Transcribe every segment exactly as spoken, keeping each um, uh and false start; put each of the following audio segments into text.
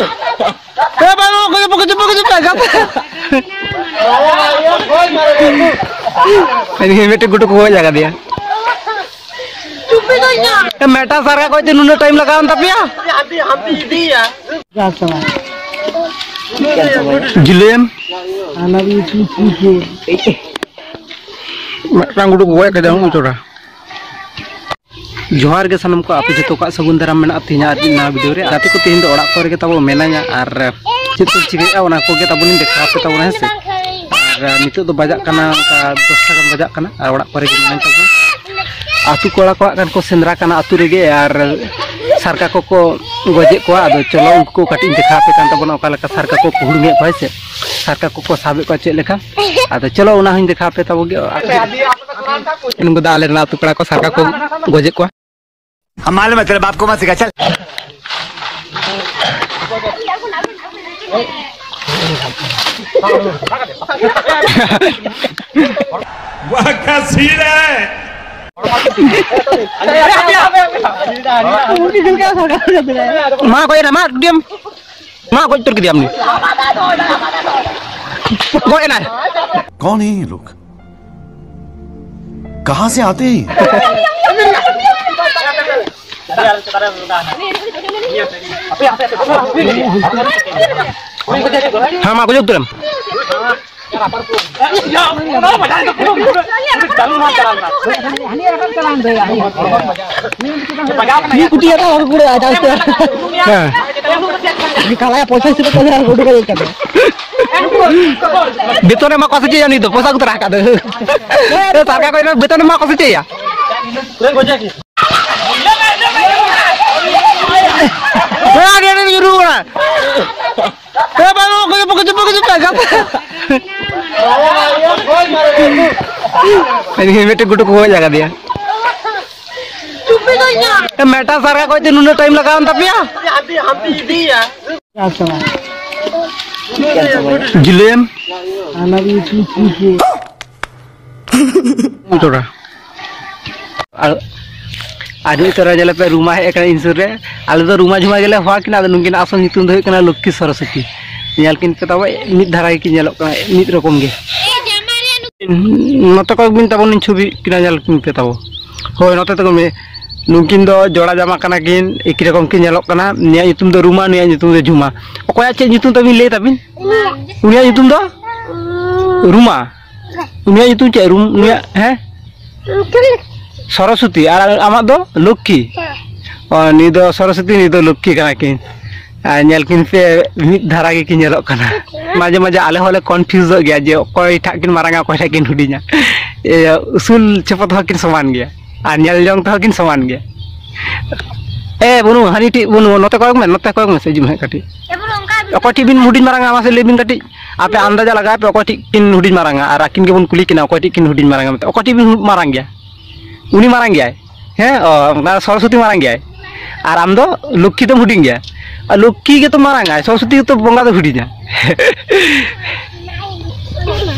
ᱮ ᱵᱟᱝ, ᱵᱟᱝ, ᱵᱟᱝ, ᱵᱟᱝ, ᱵᱟᱝ, ᱵᱟᱝ, ᱵᱟᱝ, ᱵᱟᱝ᱾ ᱟᱹᱰᱤ ᱢᱤᱫᱴᱮᱡ ᱜᱩᱰᱩ ᱠᱚ ᱜᱚᱡ ᱟᱠᱟᱫᱮᱭᱟ᱾ ᱮ, ᱢᱮᱴᱟ ᱥᱟᱨᱜᱟ ᱠᱚ ᱤᱫᱤ ᱱᱩᱱᱟᱹᱜ ᱴᱟᱭᱤᱢ ᱞᱟᱜᱟᱣ ᱮᱱ ᱛᱟᱯᱮᱭᱟ? ᱡᱤᱞᱮᱢ᱾ ᱢᱤᱫᱴᱟᱝ ᱜᱩᱰᱩ ᱠᱚ ᱜᱚᱡ ᱠᱮᱫᱮᱭᱟ, ᱩᱱᱤ ᱪᱚᱲᱟ᱾ ᱡᱚᱦᱟᱨ ᱜᱮ ᱥᱟᱱᱟᱢ ᱠᱚ, ᱟᱯᱮ ᱡᱚᱛᱚ ᱠᱚᱣᱟᱜ ᱥᱟᱹᱜᱩᱱ ᱫᱟᱨᱟᱢ ᱢᱮᱱᱟᱜᱼᱟ ᱛᱮᱦᱮᱧᱟᱜ ᱟᱨ ᱢᱤᱫ ᱱᱟᱣᱟ ᱵᱷᱤᱰᱤᱭᱳ ᱨᱮ᱾ ᱜᱟᱛᱮ ᱠᱚ, ᱛᱮᱦᱮᱧ ᱫᱚ ᱚᱲᱟᱜ ᱠᱚᱨᱮ ᱜᱮ ᱛᱟᱵᱚ ᱢᱮᱱᱟᱧᱟ ᱟᱨ ᱪᱮᱫ ᱠᱚ ᱪᱤᱠᱟᱹᱭᱮᱫᱼᱟ ᱚᱱᱟ ᱠᱚᱜᱮ ᱛᱟᱵᱚᱱᱤᱧ ᱫᱮᱠᱷᱟᱣ ᱟᱯᱮ ᱛᱟᱵᱚᱱᱟ, ᱦᱮᱸ ᱥᱮ᱾ ᱟᱨ ᱱᱤᱛᱚᱜ ᱫᱚ ᱵᱟᱡᱟᱜ ᱠᱟᱱᱟ ᱚᱱᱠᱟ ᱫᱚᱥᱴᱟ ᱜᱟᱱ ᱵᱟᱡᱟᱜ ᱠᱟᱱᱟ ᱟᱨ ᱚᱲᱟᱜ ᱠᱚᱨᱮ ᱜᱮ ᱢᱮᱱᱟᱧ ᱛᱟᱵᱚᱱᱟ᱾ ᱟᱹᱛᱩ ᱠᱚᱲᱟ ᱠᱚᱣᱟᱜ ᱠᱟᱱ ᱠᱚ ᱥᱮᱸᱫᱽᱨᱟ ᱠᱟᱱᱟ ᱟᱹᱛᱩ ᱨᱮᱜᱮ ᱟᱨ ᱥᱟᱨᱠᱟ ᱠᱚᱠᱚ ᱜᱚᱡᱮᱫ ᱠᱚᱣᱟ᱾ ᱟᱫᱚ ᱪᱚᱞᱚ ᱩᱱᱠᱩ ᱠᱚ ᱠᱟᱹᱴᱤᱡ ᱤᱧ ᱫᱮᱠᱷᱟᱣ ᱟᱯᱮ ᱠᱟᱱ ᱛᱟᱵᱚᱱᱟ ᱚᱠᱟ ᱞᱮᱠᱟ ᱥᱟᱨᱠᱟ ᱠᱚ ᱠᱩᱦᱩᱲᱩᱢᱮᱫ ᱠᱚᱣᱟ, ᱦᱮᱸ ᱥᱮ᱾ ᱥᱟᱨᱠᱟ ᱠᱚᱠᱚ ᱥᱟᱵᱮᱫ ᱠᱚᱣᱟ ᱪᱮᱫ ᱞᱮᱠᱟ᱾ ᱟᱫᱚ ᱪᱚᱞᱚ ᱚᱱᱟ ᱦᱚᱸᱧ ᱫᱮᱠᱷᱟᱣ ᱟᱯᱮ ᱛᱟᱵᱚ ᱜᱮ᱾ ᱱᱩᱠᱩ ᱫᱚ ᱟᱞᱮ ᱨᱮᱱ ᱟᱹᱛᱩ ᱠᱚᱲᱟ ᱠᱚ ᱥᱟᱨᱠᱟ ᱠᱚ ᱜᱚᱡᱮᱫ ᱠᱚᱣᱟ᱾ हम मालूम है तेरे बाप को मत सिखा, चल। वाह, क्या सीन है। ᱢᱟ ᱜᱚᱡ ᱮᱱᱟ, ᱢᱟ ᱰᱤᱭᱮᱢ, ᱢᱟ ᱜᱚᱡ ᱩᱛᱟᱹᱨ ᱠᱮᱫᱮᱭᱟᱢ ᱩᱱᱤ᱾ ᱜᱚᱡ ᱮᱱᱟᱭ᱾ कौन है ये लोग? कहां से आते हैं? ᱦᱮᱸ, ᱢᱟ ᱜᱚᱡ ᱩᱛᱟᱹᱨᱮᱢ᱾ ᱦᱮᱸ᱾ ᱠᱟᱞᱟᱭᱟ ᱯᱚᱭᱥᱟ ᱦᱤᱥᱟᱹᱵ ᱛᱮ ᱩᱰᱩᱠ ᱦᱩᱭᱩᱜ ᱠᱟᱱᱟ᱾ ᱵᱮᱛᱚᱱ ᱮᱢᱟ ᱠᱚᱣᱟ ᱥᱮ ᱪᱮᱫ ᱩᱱᱤ ᱫᱚ? ᱯᱚᱭᱥᱟ ᱠᱚ ᱛᱚ ᱨᱟᱠᱟᱵ ᱫᱚ᱾ ᱮ, ᱥᱟᱨᱠᱟ ᱠᱚ ᱵᱮᱛᱚᱱ ᱮᱢᱟ ᱠᱚᱣᱟ ᱥᱮ ᱪᱮᱫ ᱭᱟ? ᱮ, ᱟᱹᱰᱤ ᱟᱹᱰᱤ ᱧᱩᱨᱩ ᱠᱟᱱᱟ᱾ ᱮ, ᱵᱟᱝ, ᱵᱟᱝ, ᱵᱟᱝ, ᱵᱟᱝ, ᱵᱟᱝ, ᱵᱟᱝ, ᱵᱟᱝ᱾ ᱢᱤᱫᱴᱮᱱ ᱜᱩᱰᱩ ᱠᱚ ᱜᱚᱡ ᱟᱠᱟᱫᱮᱭᱟ᱾ ᱮ, ᱢᱮᱴᱟ ᱥᱟᱨᱜᱟ ᱠᱚ ᱤᱫᱤ ᱱᱩᱱᱟᱹᱜ ᱴᱟᱭᱤᱢ ᱞᱟᱜᱟᱣ ᱮᱱ ᱛᱟᱯᱮᱭᱟ? ᱡᱤᱞᱮᱢ᱾ ᱛᱷᱚᱲᱟ᱾ ᱟᱨ ᱟᱨ ᱱᱤᱛᱚᱜ ᱨᱮ ᱧᱮᱞ ᱯᱮ, ᱨᱩᱢᱟ ᱦᱮᱡ ᱟᱠᱟᱱᱟ ᱤᱧ ᱥᱩᱨ ᱨᱮ᱾ ᱟᱞᱮ ᱫᱚ ᱨᱩᱢᱟ ᱡᱷᱩᱢᱟ ᱜᱮᱞᱮ ᱦᱚᱦᱚ ᱠᱤᱱᱟ, ᱟᱫᱚ ᱱᱩᱠᱤᱱᱟᱜ ᱟᱥᱚᱞ ᱧᱩᱛᱩᱢ ᱫᱚ ᱦᱩᱭᱩᱜ ᱠᱟᱱᱟ ᱞᱚᱠᱠᱷᱤ ᱥᱚᱨᱚᱥᱚᱛᱤ᱾ ᱧᱮᱞ ᱠᱤᱱ ᱯᱮ ᱛᱟᱵᱚ, ᱢᱤᱫ ᱫᱷᱟᱨᱟ ᱜᱮᱠᱤᱱ ᱧᱮᱞᱚᱜ ᱠᱟᱱᱟ, ᱢᱤᱫ ᱨᱚᱠᱚᱢ ᱜᱮ᱾ ᱱᱚᱛᱮ ᱠᱚᱭᱮᱠ ᱵᱤᱱ ᱛᱟᱵᱚᱱ ᱞᱤᱧ ᱪᱷᱚᱵᱤ ᱠᱤᱱᱟ, ᱧᱮᱞ ᱠᱤᱱ ᱯᱮ ᱛᱟᱵᱚ᱾ ᱦᱳᱭ, ᱱᱚᱛᱮ ᱛᱟᱠᱚ ᱢᱮ᱾ ᱱᱩᱠᱤᱱ ᱫᱚ ᱡᱚᱲᱟ ᱡᱟᱢᱟ ᱠᱟᱱᱟ ᱠᱤᱱ, ᱮᱠᱤ ᱨᱚᱠᱚᱢ ᱠᱤᱱ ᱧᱮᱞᱚᱜ ᱠᱟᱱᱟ᱾ ᱱᱩᱭᱟᱜ ᱧᱩᱛᱩᱢ ᱫᱚ ᱨᱩᱢᱟ, ᱱᱩᱭᱟᱜ ᱧᱩᱛᱩᱢ ᱫᱚ ᱡᱷᱩᱢᱟ᱾ ᱚᱠᱚᱭᱟᱜ ᱪᱮᱫ ᱧᱩᱛᱩᱢ ᱛᱟᱵᱤᱱ ᱞᱟᱹᱭ ᱛᱟᱵᱤᱱ? ᱩᱱᱤᱭᱟᱜ ᱧᱩᱛᱩᱢ ᱫᱚ ᱨᱩᱢᱟ᱾ ᱩᱱᱤᱭᱟᱜ ᱧᱩᱛᱩᱢ ᱪᱮᱫ? ᱨᱩᱢ, ᱩᱱᱤᱭᱟᱜ, ᱦᱮᱸ? ᱥᱚᱨᱚᱥᱚᱛᱤ᱾ ᱟᱨ ᱟᱢᱟᱜ ᱫᱚ ᱞᱚᱠᱠᱷᱤ? ᱦᱮᱸ᱾ ᱚ, ᱱᱩᱭ ᱫᱚ ᱥᱚᱨᱚᱥᱚᱛᱤ, ᱱᱩᱭ ᱫᱚ ᱞᱚᱠᱠᱷᱤ ᱠᱟᱱᱟ ᱠᱤᱱ᱾ ᱟᱨ ᱧᱮᱞ ᱠᱤᱱ ᱯᱮ, ᱢᱤᱫ ᱫᱷᱟᱨᱟ ᱜᱮᱠᱤᱱ ᱧᱮᱞᱚᱜ ᱠᱟᱱᱟ᱾ ᱢᱟᱡᱷᱮ ᱢᱟᱡᱷᱮ ᱟᱞᱮ ᱦᱚᱸᱞᱮ ᱠᱚᱱᱯᱷᱤᱭᱩᱡᱚᱜ ᱜᱮᱭᱟ ᱡᱮ ᱚᱠᱚᱭ ᱴᱷᱟᱜ ᱠᱤᱱ ᱢᱟᱨᱟᱝᱟ, ᱚᱠᱚᱭ ᱴᱷᱟᱜ ᱠᱤᱱ ᱦᱩᱰᱤᱧᱟ᱾ ᱤᱭᱟᱹ, ᱩᱥᱩᱞ ᱪᱷᱮᱯᱚ ᱛᱮᱦᱚᱸ ᱠᱤᱱ ᱥᱚᱢᱟᱱ ᱜᱮᱭᱟ ᱟᱨ ᱧᱮᱞ ᱡᱚᱝ ᱛᱮᱦᱚᱸ ᱠᱤᱱ ᱥᱚᱢᱟᱱ ᱜᱮᱭᱟ᱾ ᱮ ᱵᱟᱹᱱᱩ, ᱦᱟᱹᱱᱤ ᱴᱷᱤᱡ ᱵᱟᱹᱱᱩ, ᱱᱚᱛᱮ ᱠᱚᱭᱚᱜ ᱢᱮ, ᱱᱚᱛᱮ ᱠᱚᱭᱚᱜ ᱢᱮ ᱥᱮ, ᱦᱤᱡᱩᱜ ᱢᱮ ᱦᱟᱸᱜ ᱠᱟᱹᱴᱤᱡ᱾ ᱚᱠᱚᱭ ᱴᱷᱤᱡ ᱵᱤᱱ ᱦᱩᱰᱤᱧ ᱢᱟᱨᱟᱝᱟ, ᱢᱟᱥᱮ ᱞᱟᱹᱭ ᱵᱤᱱ ᱠᱟᱹᱴᱤᱡ᱾ ᱟᱯᱮ ᱟᱱᱫᱟᱡᱟ ᱞᱟᱜᱟᱣ ᱯᱮ, ᱚᱠᱚᱭ ᱴᱷᱤᱡ ᱠᱤᱱ ᱦᱩᱰᱤᱧ ᱢᱟᱨᱟᱝᱟ, ᱟᱨ ᱟᱹᱠᱤᱱ ᱜᱮᱵᱚᱱ ᱠᱩᱞᱤ ᱠᱤᱱᱟ ᱚᱠᱚᱭ ᱴᱷᱤᱡ ᱠᱤᱱ ᱦᱩᱰᱤᱧ ᱢᱟᱨᱟᱝᱟ ᱢᱮᱱᱛᱮ᱾ ᱚᱠᱚᱭ ᱴᱷᱤᱡ ᱵᱤᱱ ᱢᱟᱨᱟᱝ ᱜᱮᱭᱟ? ᱩᱱᱤ ᱢᱟᱨᱟᱝ ᱜᱮᱭᱟᱭ᱾ ᱦᱮᱸ, ᱚ, ᱚᱱᱟ ᱥᱚᱨᱚᱥᱚᱛᱤ ᱢᱟᱨᱟᱝ ᱜᱮᱭᱟᱭ᱾ ᱟᱨ ᱟᱢ ᱫᱚ ᱞᱚᱠᱠᱷᱤ ᱫᱚᱢ ᱦᱩᱰᱤᱧ ᱜᱮᱭᱟ᱾ ᱟᱨ ᱞᱚᱠᱠᱷᱤ ᱜᱮᱛᱚ ᱢᱟᱨᱟᱝ ᱟᱭ, ᱥᱚᱨᱚᱥᱚᱛᱤ ᱜᱮᱛᱚ ᱵᱚᱸᱜᱟ ᱫᱚ ᱦᱩᱰᱤᱧᱟ᱾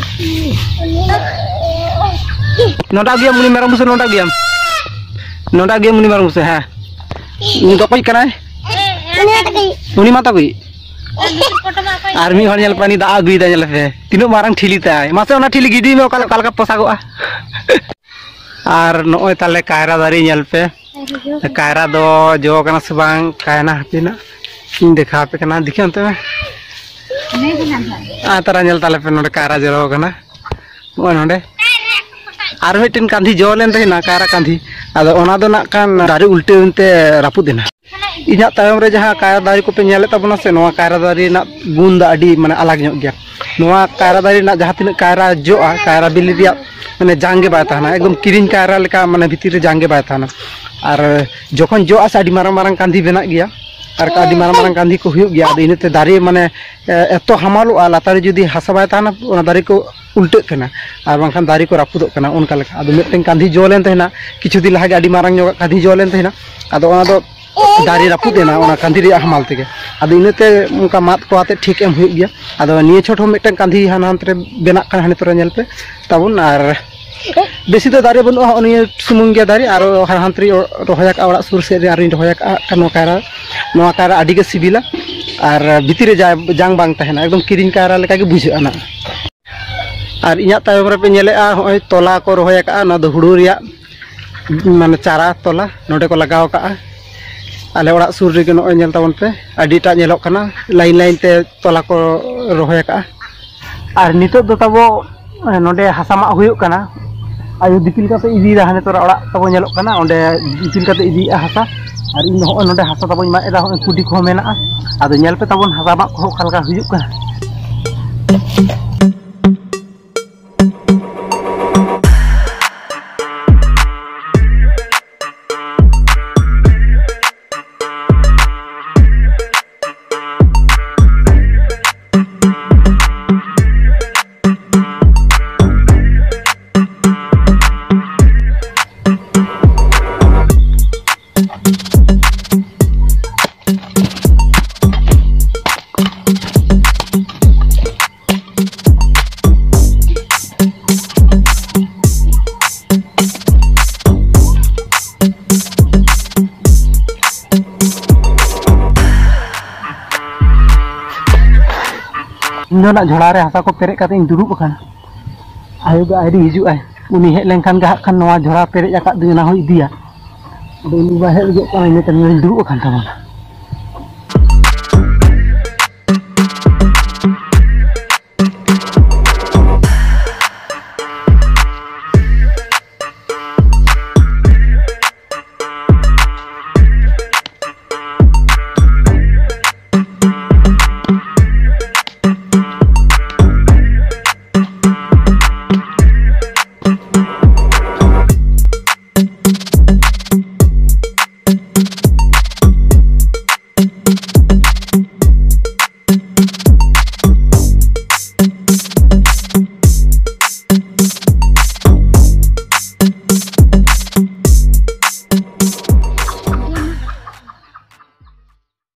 ᱱᱚᱰᱮ ᱟᱹᱜᱩᱭᱟᱢ ᱩᱱᱤ ᱢᱮᱨᱚᱢ ᱵᱩᱥᱟᱹᱜ, ᱱᱚᱰᱮ ᱟᱹᱜᱩᱭᱟᱢ᱾ ᱱᱚᱰᱮ ᱟᱹᱜᱩᱭᱟᱢ ᱩᱱᱤ ᱢᱮᱨᱚᱢ ᱵᱩᱥᱟᱹᱜ, ᱦᱮᱸ᱾ ᱩᱱᱤ ᱫᱚ ᱚᱠᱚᱭ ᱠᱟᱱᱟᱭ? ᱩᱱᱤ ᱢᱟ ᱛᱟᱠᱚᱭᱤᱡ᱾ ᱟᱨ ᱢᱤᱫ ᱦᱚᱲ ᱧᱮᱞ ᱯᱮ, ᱩᱱᱤ ᱫᱟᱜ ᱟᱹᱜᱩᱭᱮᱫᱟ, ᱧᱮᱞ ᱯᱮ᱾ ᱛᱤᱱᱟᱹᱜ ᱢᱟᱨᱟᱝ ᱴᱷᱤᱞᱤ ᱛᱟᱭ᱾ ᱢᱟᱥᱮ ᱚᱱᱟ ᱴᱷᱤᱞᱤ ᱜᱤᱰᱤ ᱢᱮ, ᱚᱠᱟ, ᱚᱠᱟ ᱞᱮᱠᱟ ᱯᱚᱥᱟᱜᱚᱜᱼᱟ᱾ ᱟᱨ ᱱᱚᱜᱼᱚᱭ ᱛᱟᱞᱮ ᱠᱟᱭᱨᱟ ᱫᱟᱨᱮ ᱧᱮᱞ ᱯᱮ᱾ ᱠᱟᱭᱨᱟ ᱫᱚ ᱡᱚ ᱠᱟᱱᱟ ᱥᱮ ᱵᱟᱝ? ᱠᱟᱭᱱᱟ ᱦᱟᱯᱮᱱᱟᱜ ᱤᱧ ᱫᱮᱠᱷᱟᱣ ᱟᱯᱮ ᱠᱟᱱᱟ, ᱫᱮᱠᱷᱮ ᱚᱱᱛᱮ ᱢᱮ᱾ ᱟᱨ ᱛᱟᱨᱟ ᱧᱮᱞ ᱛᱟᱞᱮ ᱯᱮ, ᱱᱚᱰᱮ ᱠᱟᱭᱨᱟ ᱡᱚ ᱠᱟᱱᱟ᱾ ᱱᱚᱜᱼᱚᱭ ᱱᱚᱰᱮ ᱟᱨ ᱢᱤᱫᱴᱮᱱ ᱠᱟᱸᱫᱷᱤ ᱡᱚ ᱞᱮᱱ ᱛᱟᱦᱮᱱᱟ, ᱠᱟᱭᱨᱟ ᱠᱟᱸᱫᱷᱤ᱾ ᱟᱫᱚ ᱚᱱᱟ ᱫᱚ ᱱᱟᱜ ᱠᱷᱟᱱ ᱫᱟᱨᱮ ᱩᱞᱴᱟᱹᱣ ᱮᱱᱛᱮ ᱨᱟᱹᱯᱩᱫ ᱮᱱᱟ᱾ ᱤᱧᱟᱹᱜ ᱛᱟᱭᱚᱢ ᱨᱮ ᱡᱟᱦᱟᱸ ᱠᱟᱭᱨᱟ ᱫᱟᱨᱮ ᱠᱚᱯᱮ ᱧᱮᱞᱮᱫ ᱛᱟᱵᱚᱱᱟ ᱥᱮ, ᱱᱚᱣᱟ ᱠᱟᱭᱨᱟ ᱫᱟᱨᱮ ᱨᱮᱱᱟᱜ ᱜᱩᱱ ᱫᱚ ᱟᱹᱰᱤ, ᱢᱟᱱᱮ, ᱟᱞᱟᱜᱽ ᱧᱚᱜ ᱜᱮᱭᱟ᱾ ᱱᱚᱣᱟ ᱠᱟᱭᱨᱟ ᱫᱟᱨᱮ ᱨᱮᱱᱟᱜ ᱡᱟᱦᱟᱸ ᱛᱤᱱᱟᱹᱜ ᱠᱟᱭᱨᱟ ᱡᱚᱜᱼᱟ, ᱠᱟᱭᱨᱟ ᱵᱤᱞᱤ ᱨᱮᱭᱟᱜ, ᱢᱟᱱᱮ, ᱡᱟᱝ ᱜᱮ ᱵᱟᱭ ᱛᱟᱦᱮᱱᱟ, ᱮᱠᱫᱚᱢ ᱠᱤᱨᱤᱧ ᱠᱟᱭᱨᱟ ᱞᱮᱠᱟ, ᱢᱟᱱᱮ, ᱵᱷᱤᱛᱤᱨ ᱨᱮ ᱡᱟᱝ ᱜᱮ ᱵᱟᱭ ᱛᱟᱦᱮᱱᱟ᱾ ᱟᱨ ᱡᱚᱠᱷᱚᱱ ᱡᱚᱜᱼᱟ ᱥᱮ, ᱟᱹᱰᱤ ᱢᱟᱨᱟᱝ ᱢᱟᱨᱟᱝ ᱠᱟᱸᱫᱷᱤ ᱵᱮᱱᱟᱜ ᱜᱮᱭᱟ, ᱟᱨ ᱟᱹᱰᱤ ᱢᱟᱨᱟᱝ ᱢᱟᱨᱟᱝ ᱠᱟᱸᱫᱷᱤ ᱠᱚ ᱦᱩᱭᱩᱜ ᱜᱮᱭᱟ᱾ ᱟᱫᱚ ᱤᱱᱟᱹᱛᱮ ᱫᱟᱨᱮ, ᱢᱟᱱᱮ, ᱮ, ᱮᱛᱚ ᱦᱟᱢᱟᱞᱚᱜᱼᱟ, ᱞᱟᱛᱟᱨ ᱨᱮ ᱡᱩᱫᱤ ᱦᱟᱥᱟ ᱵᱟᱭ ᱛᱟᱦᱮᱱᱟ, ᱚᱱᱟ ᱫᱟᱨᱮ ᱠᱚ ᱩᱞᱴᱟᱹᱜ ᱠᱟᱱᱟ, ᱟᱨ ᱵᱟᱝᱠᱷᱟᱱ ᱫᱟᱨᱮ ᱠᱚ ᱨᱟᱹᱯᱩᱫᱚᱜ ᱠᱟᱱᱟ᱾ ᱚᱱᱠᱟ ᱞᱮᱠᱟ ᱟᱫᱚ ᱢᱤᱫᱴᱮᱱ ᱠᱟᱸᱫᱷᱤ ᱡᱚ ᱞᱮᱱ ᱛᱟᱦᱮᱱᱟ, ᱠᱤᱪᱷᱩ ᱫᱤᱱ ᱞᱟᱦᱟ ᱜᱮ ᱟᱹᱰᱤ ᱢᱟᱨᱟᱝ ᱧᱚᱜᱟᱜ ᱠᱟᱸᱫᱷᱤ ᱡᱚ ᱞᱮᱱ ᱛᱟᱦᱮᱱᱟ᱾ ᱟᱫᱚ ᱚᱱᱟ ᱫᱚ ᱫᱟᱨᱮ ᱨᱟᱹᱯᱩᱫ ᱮᱱᱟ ᱚᱱᱟ ᱠᱟᱸᱫᱷᱤ ᱨᱮᱭᱟᱜ ᱦᱟᱢᱟᱞ ᱛᱮᱜᱮ᱾ ᱟᱫᱚ ᱤᱱᱟᱹᱛᱮ ᱚᱱᱠᱟ ᱢᱟᱫ ᱠᱚ ᱟᱛᱮᱫ ᱴᱷᱤᱠ ᱮᱢ ᱦᱩᱭᱩᱜ ᱜᱮᱭᱟ᱾ ᱟᱫᱚ ᱱᱤᱭᱟᱹ ᱪᱷᱚᱴ ᱦᱚᱸ ᱢᱤᱫᱴᱟᱝ ᱠᱟᱸᱫᱷᱤ ᱦᱟᱱᱟ ᱦᱟᱱᱛᱮ ᱨᱮ ᱵᱮᱱᱟᱜ ᱠᱟᱱᱟ, ᱦᱟᱱᱮ ᱛᱚᱨᱟ ᱧᱮᱞ ᱯᱮ ᱛᱟᱵᱚᱱ᱾ ᱟᱨ ᱵᱮᱥᱤ ᱫᱚ ᱫᱟᱨᱮ ᱵᱟᱹᱱᱩᱜᱼᱟ, ᱦᱚᱸᱜᱼᱚ ᱱᱤᱭᱟᱹ ᱥᱩᱢᱩᱝ ᱜᱮ ᱫᱟᱨᱮ, ᱟᱨ ᱦᱟᱱᱛᱮ ᱨᱤᱧ ᱨᱚᱦᱚᱭ ᱟᱠᱟᱫᱼᱟ, ᱚᱲᱟᱜ ᱥᱩᱨ ᱥᱮᱫ ᱨᱮ ᱟᱨᱤᱧ ᱨᱚᱦᱚᱭ ᱟᱠᱟᱫᱼᱟ ᱱᱚᱣᱟ ᱠᱟᱭᱨᱟ᱾ ᱱᱚᱣᱟ ᱠᱟᱭᱨᱟ ᱟᱹᱰᱤ ᱜᱮ ᱥᱤᱵᱤᱞᱟ, ᱟᱨ ᱵᱷᱤᱛᱤᱨ ᱨᱮ ᱡᱟ-, ᱡᱟᱝ ᱵᱟᱝ ᱛᱟᱦᱮᱱᱟ, ᱮᱠᱫᱚᱢ ᱠᱤᱨᱤᱧ ᱠᱟᱭᱨᱟ ᱞᱮᱠᱟ ᱜᱮ ᱵᱩᱡᱷᱟᱹᱜᱼᱟ ᱱᱟᱜ᱾ ᱟᱨ ᱤᱧᱟᱹᱜ ᱛᱟᱭᱚᱢ ᱨᱮᱯᱮ ᱧᱮᱞᱮᱫᱼᱟ, ᱦᱚᱸᱜᱼᱚᱭ ᱛᱚᱞᱟ ᱠᱚ ᱨᱚᱦᱚᱭ ᱟᱠᱟᱫᱼᱟ, ᱱᱚᱣᱟ ᱫᱚ ᱦᱩᱲᱩ ᱨᱮᱭᱟᱜ ᱢᱟᱱᱮ ᱪᱟᱨᱟ ᱛᱚᱞᱟ ᱱᱚᱰᱮ ᱠᱚ ᱞᱟᱜᱟᱣ ᱟᱠᱟᱫᱼᱟ᱾ ᱟᱞᱮ ᱚᱲᱟᱜ ᱥᱩᱨ ᱨᱮᱜᱮ ᱱᱚᱜᱼᱚᱭ ᱧᱮᱞ ᱛᱟᱵᱚᱱ ᱯᱮ, ᱟᱹᱰᱤ ᱮᱴᱟᱜ ᱧᱮᱞᱚᱜ ᱠᱟᱱᱟ, ᱞᱟᱭᱤᱱ ᱞᱟᱭᱤᱱ ᱛᱮ ᱛᱚᱞᱟ ᱠᱚ ᱨᱚᱦᱚᱭ ᱟᱠᱟᱫᱼᱟ᱾ ᱟᱨ ᱱᱤᱛᱚᱜ ᱫᱚ ᱛᱟᱵᱚ, ᱮ, ᱱᱚᱰᱮ ᱦᱟᱥᱟ ᱢᱟᱜ ᱦᱩᱭᱩᱜ ᱠᱟᱱᱟ᱾ ᱟᱭᱳ ᱫᱤᱯᱤᱞ ᱠᱟᱛᱮ ᱤᱫᱤᱭᱮᱫᱟ, ᱦᱟᱱᱮ ᱛᱚᱨᱟ ᱚᱲᱟᱜ ᱛᱟᱵᱚ ᱧᱮᱞᱚᱜ ᱠᱟᱱᱟ, ᱚᱸᱰᱮ ᱫᱤᱯᱤᱞ ᱠᱟᱛᱮ ᱤᱫᱤᱭᱮᱫᱼᱟ ᱦᱟᱥᱟ᱾ ᱟᱨ ᱤᱧ ᱫᱚ ᱦᱚᱸᱜᱼᱚᱭ ᱱᱚᱰᱮ ᱦᱟᱥᱟ ᱛᱟᱵᱚᱧ ᱢᱟᱜ ᱮᱫᱟ, ᱦᱚᱸᱜᱼᱚᱭ ᱠᱩᱰᱤ ᱠᱚᱦᱚᱸ ᱢᱮᱱᱟᱜᱼᱟ᱾ ᱟᱫᱚ ᱧᱮᱞ ᱯᱮ ᱛᱟᱵᱚᱱ ᱦᱟᱥᱟ ᱢᱟᱜ ᱠᱚᱦᱚᱸ ᱚᱠᱟ ᱞᱮᱠᱟ ᱦᱩᱭᱩᱜ ᱠᱟᱱᱟ᱾ ᱤᱧ ᱫᱚ ᱱᱟᱜ ᱡᱷᱚᱲᱟ ᱨᱮ ᱦᱟᱥᱟ ᱠᱚ ᱯᱮᱨᱮᱡ ᱠᱟᱛᱮ ᱤᱧ ᱫᱩᱲᱩᱵ ᱟᱠᱟᱱᱟ᱾ ᱟᱭᱳ ᱫᱚ ᱟᱹᱣᱨᱤ ᱦᱤᱡᱩᱜ ᱟᱭ, ᱩᱱᱤ ᱦᱮᱡ ᱞᱮᱱᱠᱷᱟᱱ ᱜᱮ ᱦᱟᱸᱜ ᱠᱷᱟᱱ ᱱᱚᱣᱟ ᱡᱷᱚᱲᱟ ᱯᱮᱨᱮᱡ ᱟᱠᱟᱫ ᱫᱚᱧ ᱚᱱᱟ ᱦᱚᱸ ᱤᱫᱤᱭᱟ᱾ ᱟᱫᱚ ᱩᱱᱤ ᱵᱟᱭ ᱦᱮᱡ ᱞᱟᱹᱜᱤᱫᱚᱜ ᱠᱟᱱᱟ, ᱤᱱᱟᱹ ᱛᱟᱭᱱᱚᱢ ᱫᱩᱲᱩᱵ ᱟᱠᱟᱱ ᱛᱟᱵᱚᱱᱟ᱾